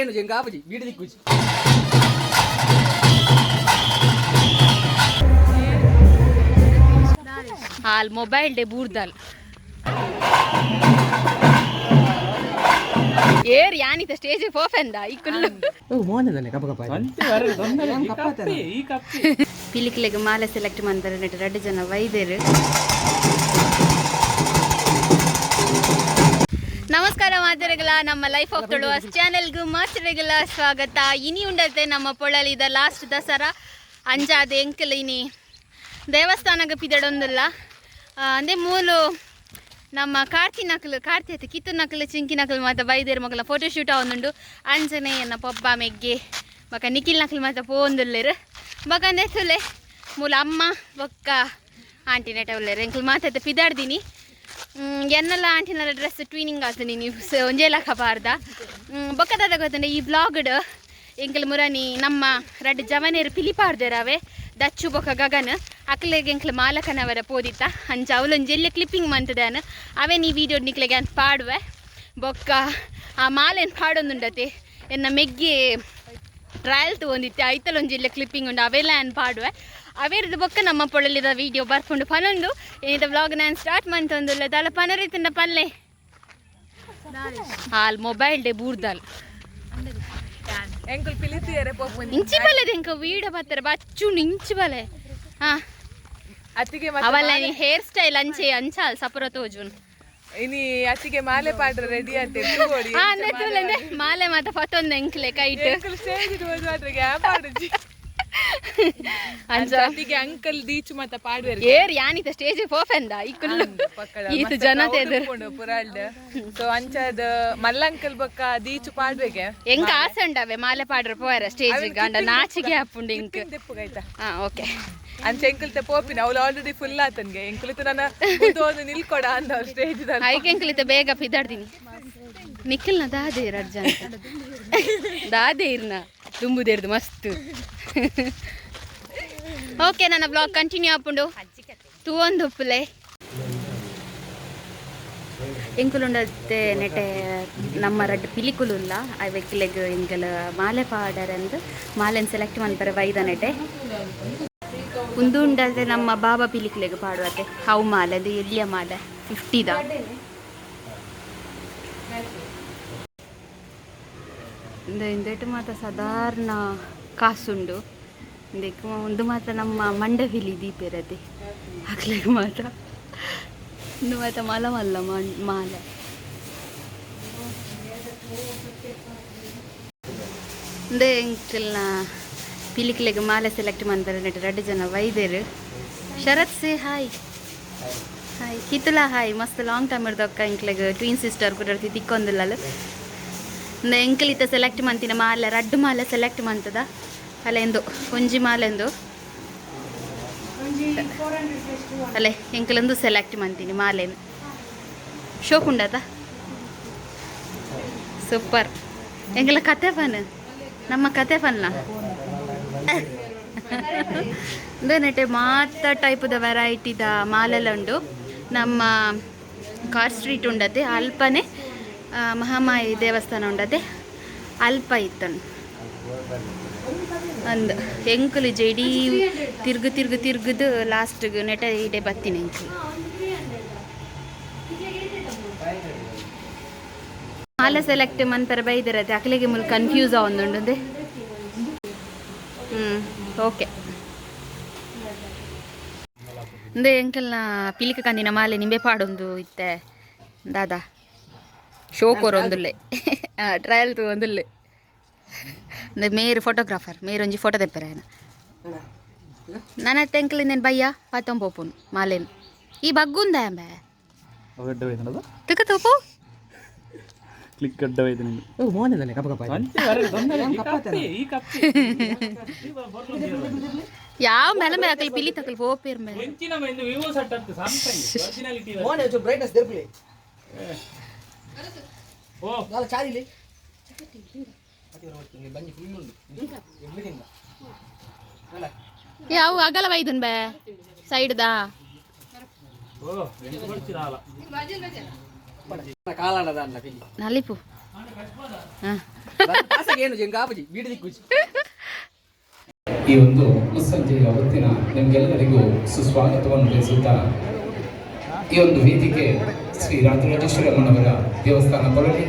ಏನು ಜಂಗ ಆಪುಜಿ beedi ದಿಕ್ಕುಜಿ. Hall mobile day ಬೂರ್ದಲ್ ಏರ್ ಯಾನಿತ ಸ್ಟೇಜ್ ಪೋಫೆಂದ ಈ ಕುಲ್ಲು. ಮೋಹನ್ ಕಪ್ಪ ಕಪ್ಪ. ಪಿಲಿಕ್ಲೆಗ್ ಮಾಲೆ ಸೆಲೆಕ್ಟ್ ಮಂತಾರೆ ನೆಟ್ ರಡ್ಡ್ ಜನ ವೈದ್ಯರು. ನಮಸ್ಕಾರ ಮಾತರೆಗಳ, ನಮ್ಮ ಲೈಫ್ ಆಫ್ ತುಳುವಾಸ್ ಚಾನೆಲ್ಗೂ ಮಾತರೆಗಳ ಸ್ವಾಗತ. ಇನಿ ಉಂಡತೆ ನಮ್ಮ ಪೊಳಲಿದ ಲಾಸ್ಟ್ ದಸರಾ. ಅಂಜಾದ ಎಂಕಲ್ ಇನಿ ದೇವಸ್ಥಾನಗ ಪಿದಡೊಂದುಲ್ಲ. ಅಂದೆ ಮೂಲು ನಮ್ಮ ಕಾರ್ತಿ ನಕಲು, ಕಾರ್ತಿ ಆಯ್ತು, ಕಿತ್ತು ನಕಲು, ಚಿಂಕಿ ನಕಲು ಮಾತ ಬೈದೇರು ಮಕ್ಕಳ ಫೋಟೋ ಶೂಟ್ ಆವೊಂದುಂಡು. ಅಂಜನೆ ಎನ್ನ ಪೊಬ್ಬ ಮೆಗ್ಗೆ ಬೊಕ ನಿಖಿಲ್ ನಕಲು ಮಾತ ಪೋವೊಂದುಲ್ಲೆರ್. ಬೊಕ ಅಂದೆ ತುಲೆ ಮೂಲ ಅಮ್ಮ ಬೊಕ್ಕ ಆಂಟಿ ನೆಟ ಉಲ್ಲೆರ್. ಎಂಕುಲು ಮಾತೈತೆ ಪಿದಾಡ್ದಿನಿ. ಎನ್ನಲ ಆಂಟಿನಲ ಡ್ರೆಸ್ ಟ್ವೀನಿಂಗ್ ಆತನಿ ನೀವು ಒಂಜೇ ಲಕ ಪಾರ್ದ. ಬೊಕ್ಕ ದಾದ ಗೊತ್ತುಂಡ, ಈ ಬ್ಲಾಗ್ಡ್ ಎಂಕಲ್ ಮುರನಿ ನಮ್ಮ ರಡ್ಡ್ ಜವನೇರು ಪಿಲಿಪಾರ್ದೆರವೆ, ದಚ್ಚು ಬೊಕ ಗಗನ್. ಅಕ್ಲೆಗ್ ಎಂಕ್ಲ ಮಾಲಕನವರ ಪೋದಿತ್ತ. ಅಂಚ ಅವಲೊಂಜಿ ಎಲ್ಲೆ ಕ್ಲಿಪ್ಪಿಂಗ್ ಮಂತದಾನ, ಅವೇನ್ ಈ ವಿಡಿಯೋ ನಿಕ್ಲೆಗೆ ಅನ್ ಪಾಡುವೆ. ಬೊಕ್ಕ ಆ ಮಾಲೆನ್ ಪಾಡೊಂದುಂಡತೆ, ಎನ್ನ ಮೆಗ್ಗೆ ಟ್ರಯಲ್ ತಗೊಂಡಿತ್ತೆ, ಐತಲ್ ಒಂಜಿ ಎಲ್ಲೆ ಕ್ಲಿಪ್ಪಿಂಗ್ ಉಂಡು, ಅವೆಲ್ಲ ಅನ್ ಪಾಡುವೆ. ಅವೇರ್ದು ಬೊಕ್ಕ ನಮ್ಮ ಪೊಳಲಿದ ವಿಡಿಯೋ ಬರ್ಕೊಂಡು ಪನೊಂದು. ಏನಿದ ವ್ಲಾಗ್ ನಾನು ಸ್ಟಾರ್ಟ್ ಮಂತೊಂದುಲ್ಲ. ತಲ ಪನರಿತಂಡ ಪಲ್ಲೆ ಹಾಲ್ ಮೊಬೈಲ್ ಡೇ ಬೂರ್ದಲ್. ಎಂಕುಲ್ ಪಿಲಿತಿಯರೆ ಪೋಪುನಿ. ಇಂಚಿ ಬಲೆ ಎಂಕ ವೀಡಿಯೋ ಬರ್ತಾರೆ ಬಚ್ಚು ಇಂಚಿ ಬಲೆ ಹಾ. ಅತ್ತಿಗೆ ಮತ್ತೆ ಅವಲ್ಲ ಹೇರ್ ಸ್ಟೈಲ್ ಅಂಚೆ ಅಂಚಾಲ್ ಸಪುರ ತೋಜುನ್. ಇನಿ ಅತ್ತಿಗೆ ಮಾಲೆ ಪಾಡ್ರೆ ರೆಡಿ ಆತೆ. ಹಾ, ಅಂದ್ರೆ ತುಲೆ ಮಾಲೆ ಮಾತ ಫತೊಂದು ಎಂಕ್ಲೆ ಕೈಟ್. ಎಂಕುಲ್ ಸ್ಟೇಜ್ ಮಾತ್ರ ಗ್ಯಾಪ್ ಆಡುಜಿ. ಅಂಚ. ಅತ್ತಿಗೆ ಅಂಕಲ್ ದೀಚು ಮತ್ತ ಪಾಡ್ವೆರ್. ಏರ್ ಯಾನಿತ ಸ್ಟೇಜ್ ಪೋಫೆಂದ ಈ ಕುಲ್ಲು ಈತ ಜನತೆ ಎದುರು. ಪುರಾಲ್ಡ್ ಸೊ ಅಂಚಾದ ಮಲ್ಲ ಅಂಕಲ್ ಬೊಕ್ಕ ದೀಚು ಪಾಡ್ವೆಗೆ. ಎಂಕ ಆಸೆ ಉಂಡವೆ ಮಾಲೆ ಪಾಡ್ರೆ ಪೋಯರ ಸ್ಟೇಜ್, ಗಂಡ ನಾಚಿಗೆ ಆಪುಂಡು ಇಂಕ್. ದೆಪ್ಪುಗೈತ. ಹಾ, ಓಕೆ. ಅಂಚ ಎಂಕುಲ್ತೆ ಪೋಪಿನ ಅವಳು ಆಲ್ರೆಡಿ ಫುಲ್ ಆತನ್ಗೆ. ಎಂಕುಲಿತ ನನ್ನ ಒಂದು ನಿಲ್ಕೊಡ ಅಂದ ಸ್ಟೇಜ್. ಐಕೆ ಎಂಕಲಿತ ಬೇಗ ಪಿದಾಡ್ತೀನಿ. ನಿಖಿಲ್ನ ದಾದೆ ಅರ್ಜನ್ ದಾದೆ ಇರ್ನ ತುಂಬುದೇರ್ದು ಮಸ್ತ್. ಓಕೆ, ನನ್ನ ಬ್ಲಾಗ್ ಕಂಟಿನ್ಯೂ ಆಪುಂಡು, ತೂವೊಂದು ಉಪ್ಪುಲೆ. ಎಂಕುಲುಂಡತ್ತೆ ನೆಟೆ ನಮ್ಮ ರಡ್ಡ್ ಪಿಲಿಕುಲುಲ್ಲ. ಅವೆಕ್ಲೆಗ್ ಎಂಕಲ್ ಮಾಲೆ ಪಾಡರಂದು ಮಾಲೆನ್ ಸೆಲೆಕ್ಟ್ ಮನ್ಪರೆ ಬೈದ ನೆಟೆ. ಉಂದು ಉಂಡಲ್ದೆ ನಮ್ಮ ಬಾಬಾ ಪಿಲಿಕ್ಲೆಗ್ ಪಾಡುವತೆ how ಮಾಲೆ. ಅದು ಎಲ್ಲಿಯ ಮಾಲೆ, 50ದ. ಇಂದೆಟ್ ಮಾತ ಸಾಧಾರಣ ಕಾಸುಂಡು. ಇಂದೆಕ್ ಉಂದು ಮಾತ ನಮ್ಮ ಮಂಡವಿಲಿ ದೀಪೆರತೆ ಅಕ್ಲೆಗ್ ಮಾತ. ಉಂದು ಮಾತ ಮಲ್ಲ ಮಲ್ಲ ಮಾಲೆ. ಉಂದು ಎಂಕಲ್ನ ಪಿಲಿಕ್ಲೆಗ್ ಮಾಲೆ ಸೆಲೆಕ್ಟ್ ಮನ್ಪರೆ ನೆಟ್ ರಡ್ಡ್ ಜನ ವೈದ್ಯರು. Sharath, say hi. ಹಾಯ್ ಕಿತ್ತುಲ, ಹಾಯ್. ಮಸ್ತ್ ಲಾಂಗ್ ಟೈಮ್ ಇರ್ದಕ್ಕ ಎಂಕ್ಲೆಗ್ ಟ್ವಿನ್ ಸಿಸ್ಟರ್ ಕೂಡ ತಿಕ್ಕೊಂದಿಲ್ಲಲ್ಲ. ಇಂದ ಎಂಕಲ್ ಇತ್ತ ಸೆಲೆಕ್ಟ್ ಮಂತಿನ ಮಾಲೆ ರಡ್ಡು ಮಾಲೆ ಸೆಲೆಕ್ಟ್ ಮಂತದ. ಅಲ್ಲ, ಎಂದು ಒಂಜಿ ಮಾಲೆಂದು ಅಲ್ಲೇ ಎಂಕಲೊಂದು ಸೆಲೆಕ್ಟ್ ಮಂತೀನಿ ಮಾಲೆನು. ಶೋಕ್ ಉಂಡತ, ಸೂಪರ್. ಎಂಕಲ ಕತೆ ಫನ್, ನಮ್ಮ ಕತೆ ಫನ್ನ. ನೆಟೆ ಮಾತ ಟೈಪುದ ವೆರೈಟಿದ ಮಾಲೆಲ್ಲ ಉಂಡು. ನಮ್ಮ ಕಾರ್ ಸ್ಟ್ರೀಟ್ ಉಂಡತೆ, ಅಲ್ಪನೆ ಮಹಾಮಾಯಿ ದೇವಸ್ಥಾನ ಉಂಡತೆ, ಅಲ್ಪ ಇತ್ತನು ಅಂದ್. ಎಂಕುಲು ಜೆಡಿ ತಿರ್ಗು ತಿರ್ಗು ತಿರ್ಗುದು ಲಾಸ್ಟ್ಗೆ ನೆಟ ಇಡೆ ಬತ್ತೀನಿ ಎಂಕುಲು. ಮಾಲೆ ಸೆಲೆಕ್ಟ್ ಮನ್ಪೆರ ಬೈದಿರತ್ತೆ, ಅಕ್ಲೆಗೆ ಮುಲ್ ಕನ್ಫ್ಯೂಸ್ ಆವೊಂದುಂಡು. ಹ್ಞೂ ಓಕೆ. ಇಂದೆ ಎಂಕಲ್ನ ಪಿಲಿಕ ಕಂದಿನ ಮಾಲೆ ನಿಂಬೆ ಪಾಡೊಂದು ಇತ್ತೆ. ದಾದಾ ಶೋ ಕೊರೊಂದುಲ್ಲೆ, ಟ್ರಯಲ್ ತೂವೊಂದುಲ್ಲೆ. ಅಂದ್ರೆ ಮೇರು ಫೋಟೋಗ್ರಾಫರ್, ಮೇರು ಒಂಜಿ ಫೋಟೋ ತೆಪ್ಪರೆ. ನನ್ನ ಎಂಕಲ್ ಇಂದೇನು ಬಯ್ಯ ಪಾತೊಂಪೋಪುನು ಮಾಲೆನ್. ಈ ಬಗ್ಗುಂದ ಅಂಬೆ ತುಕ ತೂಪು. ಕ್ಲಿಕ್ ಅಡ್ಡವೈತೆ ನಿಂಗೆ. ಮೋಹನ್ ಕಪ್ಪ ಕಪ್ಪ. ಯಾವ ಮೇಲೆ ಮೇಲೆ ಅಕಲ್ ಪಿಲಿ ತಕಲ್ ಪೋಪೇರ್ ಮೇಲೆ. ಮೋಹನ್ ಚೂರು ಬ್ರೈಟ್ನೆಸ್ ದೆರ್ಪುಲೆ ದಾಲ ಚಾರಿಲಿ ಬಂಜಿ ಫುಲ್ ಉಂಡು ಎವ್ರಿಥಿಂಗ್ ಅಲ್ಲ. ಯಾವ ಅಗಲ ಬೈದನ್ ಬೇ ಸೈಡ್ದಾ. ಕಾಲಾಡದ ಅಲ್ಲ ಪಿಲಿ. ನಲಿಪು. ಹಾ. ಏನು ಜಂಗ ಆಪುಜಿ ಬೀಡು ದಿಕ್ಕುಜಿ. ಈ ಒಂದು ಮುಸ್ಸಂಜೆಯ ಹೊತ್ತಿನ ನಿಮಗೆಲ್ಲರಿಗೂ ಸುಸ್ವಾಗತವನ್ನು ಬಯಸುತ್ತಾ, ಈ ಒಂದು ವೇದಿಕೆ ಶ್ರೀ ರಾಜರಾಜೇಶ್ವರಿ ಅಮ್ಮನವರ ದೇವಸ್ಥಾನ ಪೊಳಲಿ,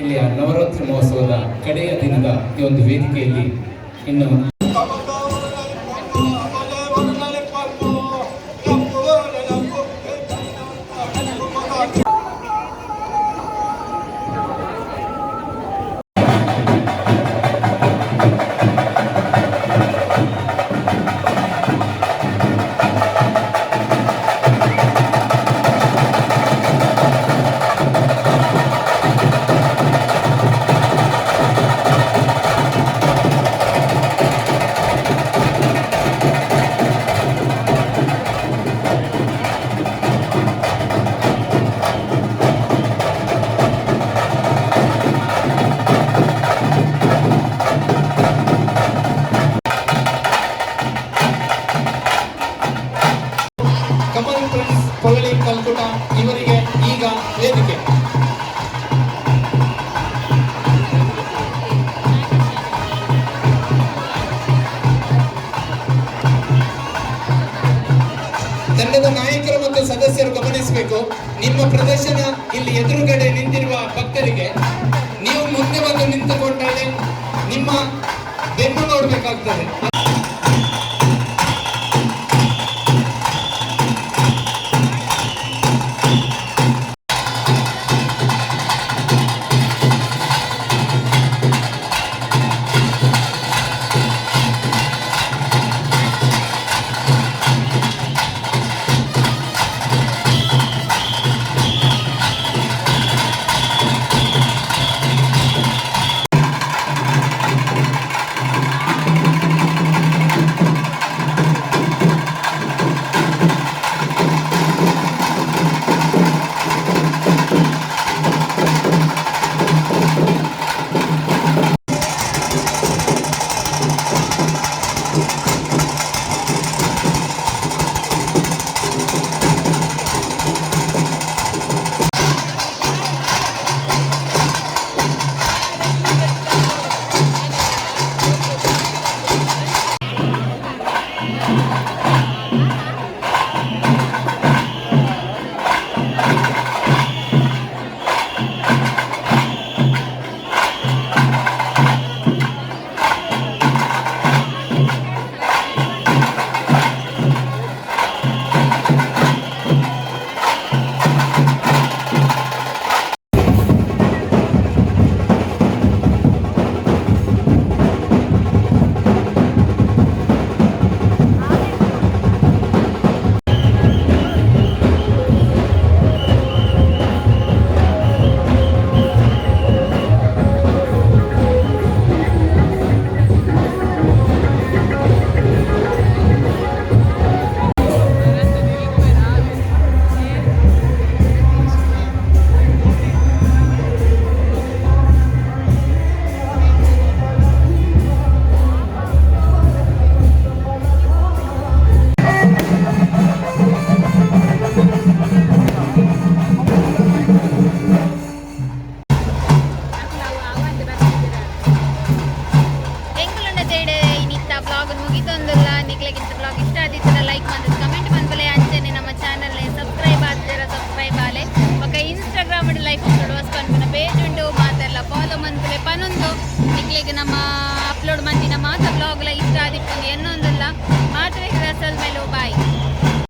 ಇಲ್ಲಿಯ ನವರಾತ್ರಿ ಮಹೋತ್ಸವದ ಕಡೆಯ ದಿನದ ಈ ಒಂದು ವೇದಿಕೆಯಲ್ಲಿ ಇನ್ನು ಕಮಲ್ ಪ್ರಿನ್ಸ್ ಪೊಳಲಿ ಕಲ್ಕುಟ ಇವರಿಗೆ ಈಗ ವೇದಿಕೆ. ತಂಡದ ನಾಯಕರು ಮತ್ತು ಸದಸ್ಯರು ಗಮನಿಸಬೇಕು, ನಿಮ್ಮ ಪ್ರದರ್ಶನ ಇಲ್ಲಿ ಎದುರುಗಡೆ ನಿಂತಿರುವ ಭಕ್ತರಿಗೆ ನೀವು ಮುಂದೆ ಬಂದು ನಿಂತುಕೊಂಡರೆ ನಿಮ್ಮ ಬೆನ್ನು ನೋಡಬೇಕಾಗ್ತದೆ. ಎಂಕುಲುಂಡ ತೇಡು ಇನಿತ್ತ ಬ್ಲಾಗ್ ಮುಗಿತೊಂದುಲ್ಲ. ನಿಕ್ಲೆಗಿಂತ ಬ್ಲಾಗ್ ಇಷ್ಟ ಆದಿತ್ತರ ಲೈಕ್ ಮಂದದ್ ಕಮೆಂಟ್ ಮನ್ಪಲೆ. ಅಂಚನೆ ನಮ್ಮ ಚಾನಲ್ ಸಬ್ಸ್ಕ್ರೈಬ್ ಆದಿರ ಸಬ್ಸ್ಕ್ರೈಬ್ ಆಲೆ. ಬೊಕ ಇನ್ಸ್ಟಾಗ್ರಾಮ್ ಲೈಫ್ ತುಳುವಾಸ್ ಪನ್ಪುನ ಪೇಜ್ ಉಂಡು, ಮಾತೆಲ್ಲ ಫಾಲೋ ಮನ್ಪಲೆ ಪನೊಂದು. ನಿಕ್ಲೆಗ್ ನಮ್ಮ ಅಪ್ಲೋಡ್ ಮಂತಿನ ಮಾತ ಬ್ಲಾಗ್ಲ ಇಷ್ಟ ಆದಿಪ್ಪುಂದು ಎನ್ನೊಂದುಲ್ಲ.